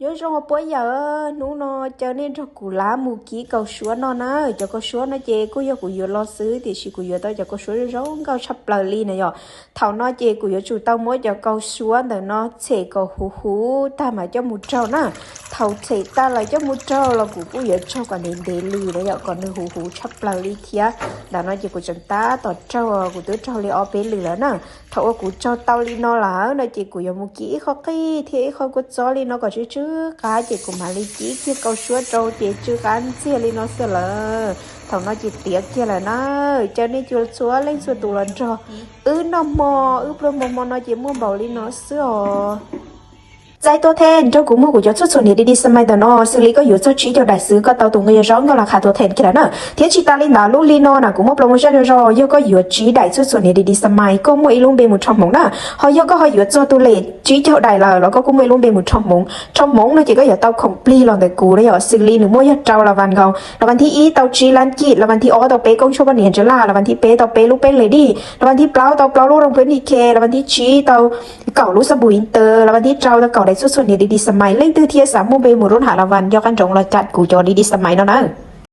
Nyob zoo puab yawm, hnub no caw nej nrog kuv lab mus kib kaus suab no na. Cov kaus suab no ces kuj yog kuv yuav los xwb, tiam sis kuv yuav tau cov kaus suab zoo nkauj tshaj plaws li na yom. Thaum no ces kuv yuav tsum tau muab cov kaus suab ntawm no txhem kom huv huv tag mas coj mus raug na. Thaum txhem tag lawm coj mus raug los kuv kuj yuav raug kom ntev ntev li na yom, kom nws huv huv tshaj plaws li thiab. Ntawm no ces kuv tseem tab tom raug, kuv twb raug li ob peb lwm lawm na. Thaum uas kuv raug tau li no lawm no ces kuv yuav mus kib ib qho qij thiab ib qho kua txob li no kom tsw tsw qab ces kuv mam li kib kiag kaus suab rau ces tsw qab ntxiag li no xwb lawm. Thaum no ces tiav kiag lawm na. Caw nej txhua leej txhua tus los nrog wb noj hmo, wb pluag hmo hmo no ces muaj npaum li no xwb os. Txais tuag them nrog kuv muag kuv cov txhuaj txhuam hniav D D Smile ntawm no, xws li koj yuav txog tsib caug daim xwb koj tau tus nqi zoo nkauj las khas tuag them kiag lawm na. Thiab tsis tas li ntawd, lub li no na kuv muaj promotion zog zog, yog koj yuav tsib daim txhuaj txhuam hniav D D Smile koj muaj ib lub npe mus rho hmoov na. Ho yog koj ho yuav txog tus lem tsib caug daim lawm los koj kuj muaj ib lub npe mus rho hmoov. Rho hmoov no ces koj yuav tau khoom plig los ntawm kuv na yom, xws li nws muaj yog rau las vas nkaus, las vas thib ib tau tsib lab cim, las vas thib ob tau peb koob tshuaj poj niam ntsia laj, las vas thib peb tau peb lub peb lej dij, las vas thib plaub tau plaub lub rooj phob nik khe, las vas thib tsib tau kaum lub xab npum Inter, las vas thib rau tau kaum daim txhuaj txhuam hniav D D Smile. Leej twg thiaj xav muaj npe mus rub nram las vas nco qab ntsoov los kam kuv cov D D Smile no na.